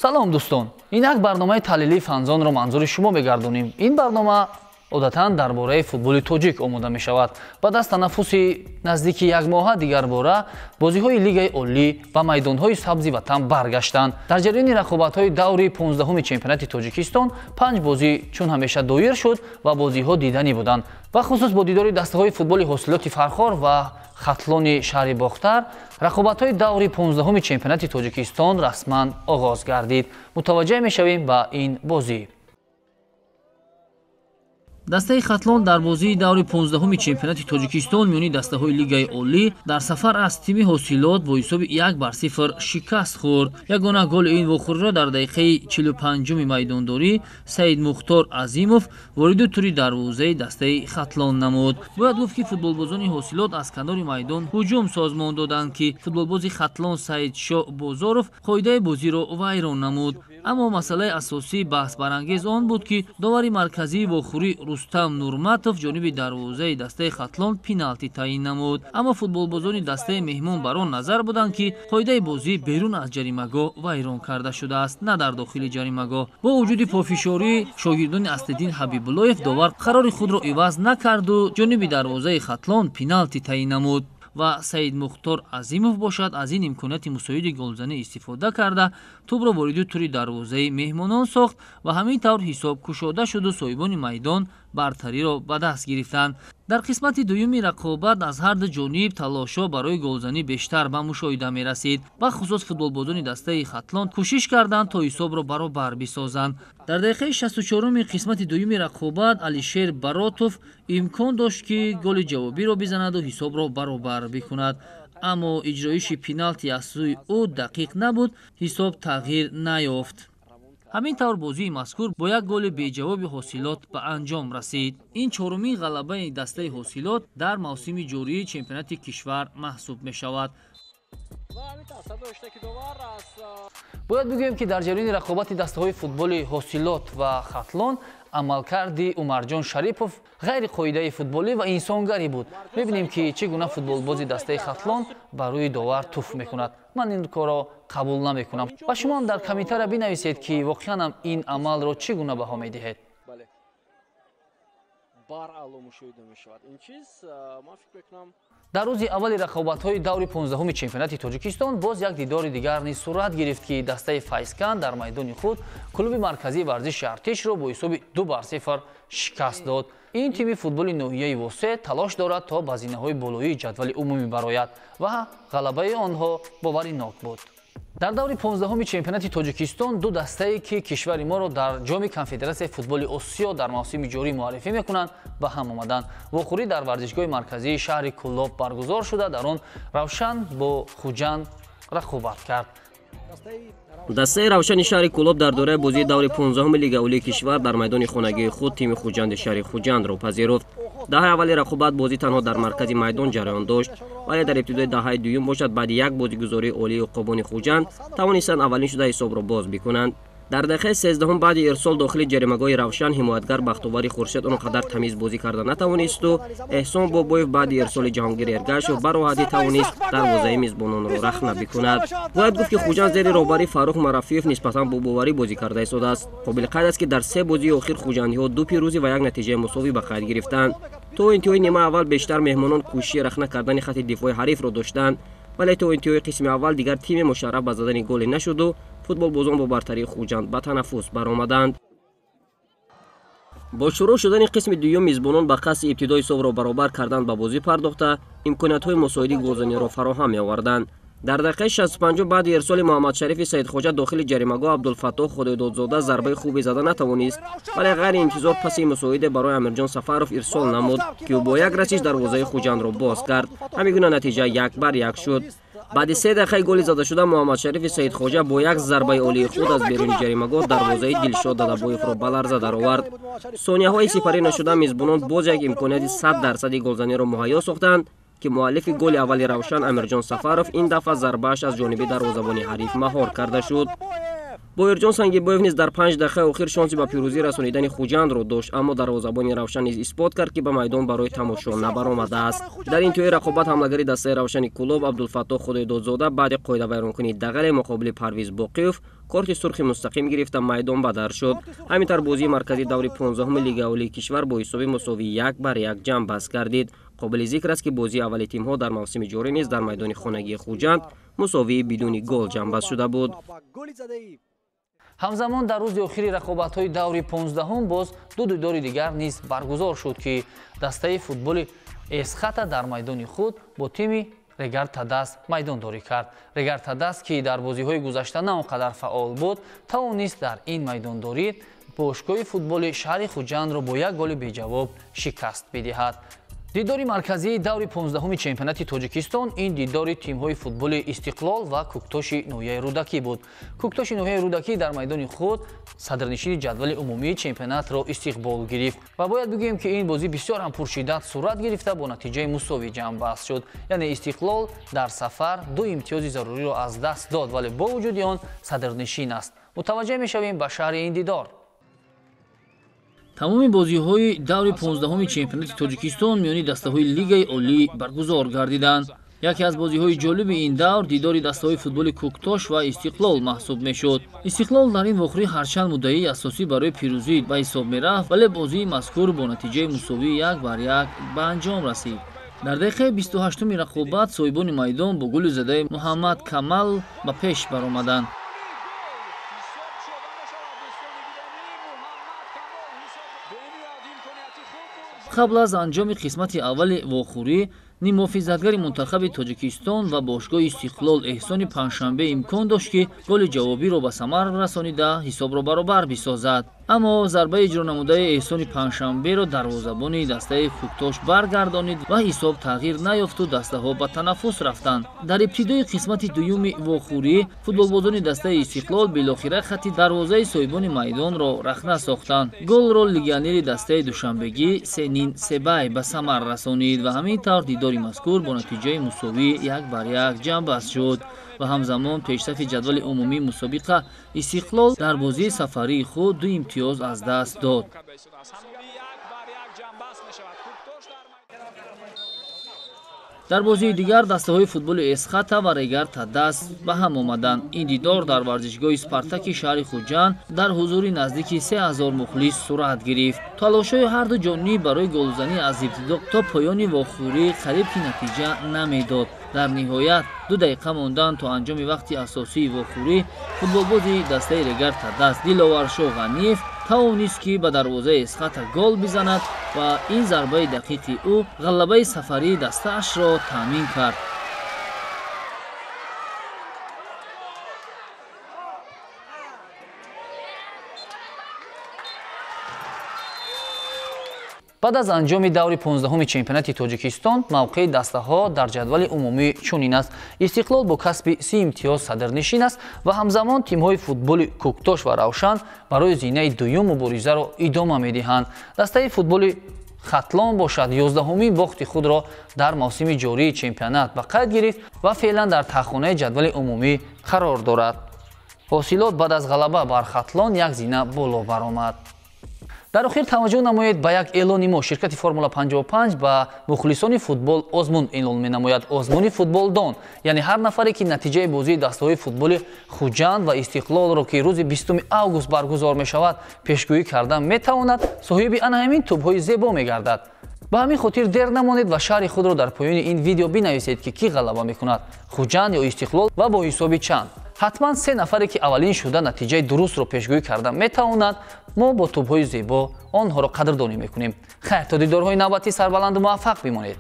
Салом, дӯстон! Инак барномаи таҳлилии Фанзонро манзури шумо мегардонем. Ин барнома одатан дар бораи футболи тоҷик омода мешавад. Баъд аз танаффуси наздики якмоҳа дигарбора бозиҳои Лигаи Олӣ ба майдонҳои сабзи ватан баргаштанд. Дар ҷараёни рақобатҳои даври 15-уми чемпионати Тоҷикистон панҷ бозӣ чун ҳамеша доир шуд ва бозиҳо диданӣ буданд. Бахусус бо дидори дастаҳои футболи Ҳосилоти Фархор ва Хатлони шаҳри Бохтар рақобатҳои даври 15-уми чемпионати Тоҷикистон расман оғоз гардид. Мутаваҷҷеҳ мешавем ба ин бозӣ. Дастаи Хатлон дар бозии даври 15-уми чемпионати Тоҷикистон миёни дастаҳои Лигаи Олӣ дар сафар аз тими Ҳосилот бо ҳисоби 1-0 шикаст хӯрд. Ягона голи ин вохӯриро дар дақиқаи 45-уми майдондорӣ Саидмухтор Азимов вориди тури дарвозаи дастаи Хатлон намуд. Бояд гуфт, ки футболбозони Ҳосилот аз канори майдон ҳуҷум созмон доданд, ки футболбози Хатлон Саидшоҳ Бозоров қоидаи бозиро вайрон намуд. Аммо масъалаи асосии баҳсбарангез он буд, ки довари марказии вохӯрӣ Рустам Нурматов ҷониби дарвозаи дастаи Хатлон пеналти таъин намуд. Аммо футболбозони дастаи меҳмон бар он назар буданд, ки қоидаи бозӣ берун аз ҷаримагоҳ вайрон карда шудааст, на дар дохили ҷаримагоҳ. Бо вуҷуди пофишорӣ шогирдони Аслиддин Ҳабибуллоев довар қарори худро иваз накарду ҷониби дарвозаи Хатлон пеналти таъин намуд ва Саидмухтор Азимов бошад, аз ин имконияти мусоиди голзанӣ истифода карда, тӯбро вориди тури дарвозаи меҳмонон сохт ва ҳамин тавр ҳисоб кушода шуду соҳибони майдон бартариро ба даст гирифтанд. Дар қисмати дуюми рақобат аз ҳар ду ҷониб талошҳо барои голзанӣ бештар ба мушоҳида мерасид. Бахусус футболбозони дастаи Хатлон кӯшиш карданд, то ҳисобро баробар бисозанд. Дар дақиқаи 64-уми қисмати дуюми рақобат Алишер Баротов имкон дошт, ки голи ҷавобиро бизанаду ҳисобро баробар бикунад, аммо иҷроиши пеналти аз сӯи ӯ дақиқ набуд, ҳисоб тағйир наёфт. Ҳамин тавр бозии мазкур бо як голи беҷавоби Ҳосилот ба анҷом расид. Ин чорумин ғалабаи дастаи Ҳосилот дар мавсими ҷории чемпионати кишвар маҳсуб мешавад. Бояд бигӯем, ки дар ҷараёни рақобати дастаҳои футболи Ҳосилот ва Хатлон амалкарди Умарҷон Шарипов ғайриқоидаи футболӣ ва инсонгарӣ буд. Мебинем, ки чӣ гуна футболбози дастаи Хатлон ба рӯи довар туф мекунад. Ман ин корро қабул намекунам ва шумо ҳам дар комментария бинависед, ки воқеан ҳам ин амалро чӣ гуна баҳо медиҳед. Дар рӯзи аввали рақобатҳои даври 15-уми чемпионати Тоҷикистон боз як дидори дигар низ сурат гирифт, ки дастаи Файзканд дар майдони худ клуби марказии варзиши Артишро бо ҳисоби 2-0 шикаст дод. Ин тими футболи ноҳияи Восе талош дорад, то ба зинаҳои болоии ҷадвали умумӣ барояд ва ғалабаи онҳо боваринок буд. Дар даври 15-уми чемпионати Тоҷикистон ду дастае, ки кишвари моро дар ҷоми Конфедератсияи футболи Осиё дар мавсими ҷорӣ муаррифӣ мекунанд, ба ҳам омаданд. Вохӯрӣ дар варзишгоҳи марказии шаҳри Кӯлоб баргузор шуда, дар он Равшан бо Хуҷанд рақобат кард. Дастаи Равшани шаҳри Кӯлоб дар доираи бозии даври 15-уми Лигаи Олии кишвар дар майдони хонагии худ тими Хуҷанди шаҳри Хуҷандро пазируфт. Даҳаи аввали рақобат бозӣ танҳо дар маркази майдон ҷараён дошт, вале дар ибтидои даҳаи дуюм бошад, баъди як бозигузории олии уқобони Хуҷанд тавонистанд аввалин шуда ҳисобро боз бикунанд. Дар дақиқаи 13-ум баъди ирсол дохили ҷаримагоҳи Равшан ҳимоятгар Бахтовари Хуршед он қадар тамиз бозӣ карда натавонисту Эҳсон Бобоев баъди ирсоли Ҷаҳонгир Эргашев ба роҳатӣ тавонист дарвозаи мизбононро рахна бикунад. Бояд гуфт, ки Хуҷанд зери роҳбарии Фаррух Марафиев нисбатан бо боварӣ бозӣ карда истодааст. Қобили қайд аст, ки дар се бозии охир хуҷандиҳо ду пирӯзӣ ва як натиҷаи мусовӣ ба қайд гирифтанд. То интиҳои нимаи аввал бештар меҳмонон кӯшиши рахна кардани хатти дифои ҳарифро доштанд, вале то интиҳои қисми аввал дигар тиме мушарраф ба задани голе нашуду футболбозон бо бартарии Хуҷанд ба танаффус баромаданд. Бо шурӯъ шудани қисми дуюм мизбонон ба қасди ибтидои ҳисобро баробар кардан ба бозӣ пардохта, имкониятҳои мусоиди голзаниро фароҳам меоварданд. Дар дақиқаи 65 баъди ирсоли Муҳаммадшарифи Саидхоҷа дохили ҷаримагоҳ Абдулфаттоҳ Худойдодзода зарбаи хубе зада натавонист, вале ғайри интизор паси мусоиде барои Амирҷон Сафаров ирсол намуд, ки ӯ бо як расиш дарвозаи Хуҷандро боз кард. Ҳамин гуна натиҷа 1-1 шуд. Баъди се дақиқаи голи задашуда Муҳаммадшарифи Саидхоҷа бо як зарбаи олии худ аз беруни ҷаримагоҳ дарвозаи Дилшод Дадабоевро ба ларза даровард. Сонияҳои сипарӣ нашуда мизбонон боз як имконияти 100% голзаниро муҳайё сохтанд, ки муаллифи голи аввали Равшан Амирҷон Сафаров ин дафъа зарбааш аз ҷониби дарвозабони ҳариф маҳор карда шуд. Боирҷон Сангибоев низ дар 5 дақиқаи охир шонси ба пирӯзӣ расонидани Хуҷандро дошт, аммо дарвозабони Равшан низ исбот кард, ки ба майдон барои тамошо набаромадааст. Дар интиҳои рақобат ҳамлагари дастаи Равшани Кӯлоб Абдулфаттоҳ Худойдодзода баъди қоидавайронкунии дағале муқобили Парвиз Боқиев корти сурхи мустақим гирифта майдон бадар шуд. Ҳамин тавр бозии марказии даври 15-уми Лигаи Олии кишвар бо ҳисоби мусовӣ 1-1 ҷамъбаст гардид. Қобили зикр аст, ки бозии аввали тимҳо дар мавсими ҷорӣ низ дар майдони хонагии Хуҷанд мусовии бидуни гол ҷамъбаст шуда буд. Ҳамзамон дар рӯзи охири рақобатҳои даври 15-ум боз ду дидори дигар низ баргузор шуд, ки дастаи футболи Эсхата дар майдони худ бо тими Регар Тадас майдондорӣ кард. Регар Тадас, ки дар бозиҳои гузашта на он қадар фаъол буд, тавонист дар ин майдондорӣ бошгоҳи футболи шаҳри Хуҷандро бо як голи беҷавоб шикаст бидиҳад. Дидори марказии даври 15-уми чемпионати Тоҷикистон ин дидори тимҳои футболи Истиқлол ва Кӯктоши ноҳияи Рӯдакӣ буд. Кӯктоши ноҳияи Рӯдакӣ дар майдони худ садрнишини ҷадвали умумии чемпионатро истиқбол гирифт ва бояд бигӯем, ки ин бозӣ бисёр ҳам пуршиддат сурат гирифта бо натиҷаи мусовӣ ҷамъбаст шуд. Яъне Истиқлол дар сафар ду имтиёзи заруриро аз даст дод, вале бо вуҷуди он садрнишин аст. Мутаваҷҷеҳ мешавем ба шаҳри ин дидор. Тамоми бозиҳои даври 15-уми чемпионати Тоҷикистон миёни дастаҳои Лигаи Олӣ баргузор гардиданд. Яке аз бозиҳои ҷолиби ин давр дидори дастаҳои футболи Кӯктош ва Истиқлол маҳсуб мешуд. Истиқлол дар ин вохӯрӣ ҳарчанд муддаии асосӣ барои пирӯзӣ ба ҳисоб мерафт, вале бозии мазкур бо натиҷаи мусовии 1-1 ба анҷом расид. Дар дақиқаи 28-уми рақобат соҳибони майдон бо голи задаи Муҳаммад Камал ба пеш баромаданд. Қабл аз анҷоми қисмати аввали вохӯрӣ ниммуҳофизатгари мунтахаби Тоҷикистон ва бошгоҳи Истиқлол Эҳсони Панҷшанбе имкон дошт, ки голи ҷавобиро ба самар расонида ҳисобро баробар бисозад. Аммо зарбаи иҷронамудаи Эҳсони Панҷшанберо дарвозабони дастаи Кӯктош баргардонид ва ҳисоб тағйир наёфту дастаҳо ба танаффус рафтанд. Дар ибтидои қисмати дуюми вохӯрӣ футболбозони дастаи Истиқлол билохира хатти дарвозаи соҳибони майдонро рахна сохтанд. Голро легионери дастаи душанбегӣ Сенин Себай ба самар расонид ва ҳамин тавр дидори мазкур бо натиҷаи мусовӣ 1-1 ҷамъбаст шуд. Ва ҳамзамон пешсафи ҷадвали умумии мусобиқа Истиқлол дар бозии сафарии худ ду имтиёз аз даст дод. Дар бозии дигар дастаҳои футболи Эсхата ва Регар Тадас ба ҳам омаданд. Ин дидор дар варзишгоҳи Спартаки шаҳри Хуҷанд дар ҳузури наздики 3000 мухлис сурат гирифт. Талошҳои ҳарду ҷониб барои голзанӣ аз ибтидо то поёни вохӯрӣ қариб ки натиҷа намедод. Дар ниҳоят 2 дақиқа мондан то анҷоми вақти асосии вохӯрӣ футболбози дастаи Регар Тадас Диловаршо Ғаниев тавонист, ки ба дарвозаи Эсхата гол бизанад ва ин зарбаи дақиқи ӯ ғалабаи сафарии дастаашро таъмин кард. Баъд аз анҷоми даври 15-уми чемпионати Тоҷикистон мавқеи дастаҳо дар ҷадвали умумӣ чунин аст. Истиқлол бо касби 30 имтиёз садрнишин аст ва ҳамзамон тимҳои футболи Кӯктош ва Равшан барои зинаи дуюм муборизаро идома медиҳанд. Дастаи футболи Хатлон бошад 11-умин бохти худро дар мавсими ҷории чемпионат ба қайд гирифт ва феълан дар таҳхонаи ҷадвали умумӣ қарор дорад. Ҳосилот баъд аз ғалаба бар Хатлон як зина боло баромад. Дар охир таваҷҷӯҳ намоед ба як эълони мо. Ширкати Формула 55 ба мухлисони футбол озмун эълон менамояд. Озмуни футболдон, яъне ҳар нафаре, ки натиҷаи бозии дастаҳои футболи Хуҷанд ва Истиқлолро, ки рӯзи 20 август баргузор мешавад, пешгӯӣ кардан метавонад, соҳиби ана ҳамин тӯбҳои зебо мегардад. Ба ҳамин хотир дер намонед ва шаҳри худро дар поёни ин видео бинависед, ки кӣ ғалаба мекунад, Хуҷанд ё Истиқлол ва бо ҳисоби чанд. Ҳатман 3 нафаре, ки аввалин шуда натиҷаи дурустро пешгӯӣ карда метавонанд, мо бо тӯбҳои зебо онҳоро қадрдонӣ мекунем. Хайр, то дидорҳои навбатӣ сарбаланду муваффақ бимонед.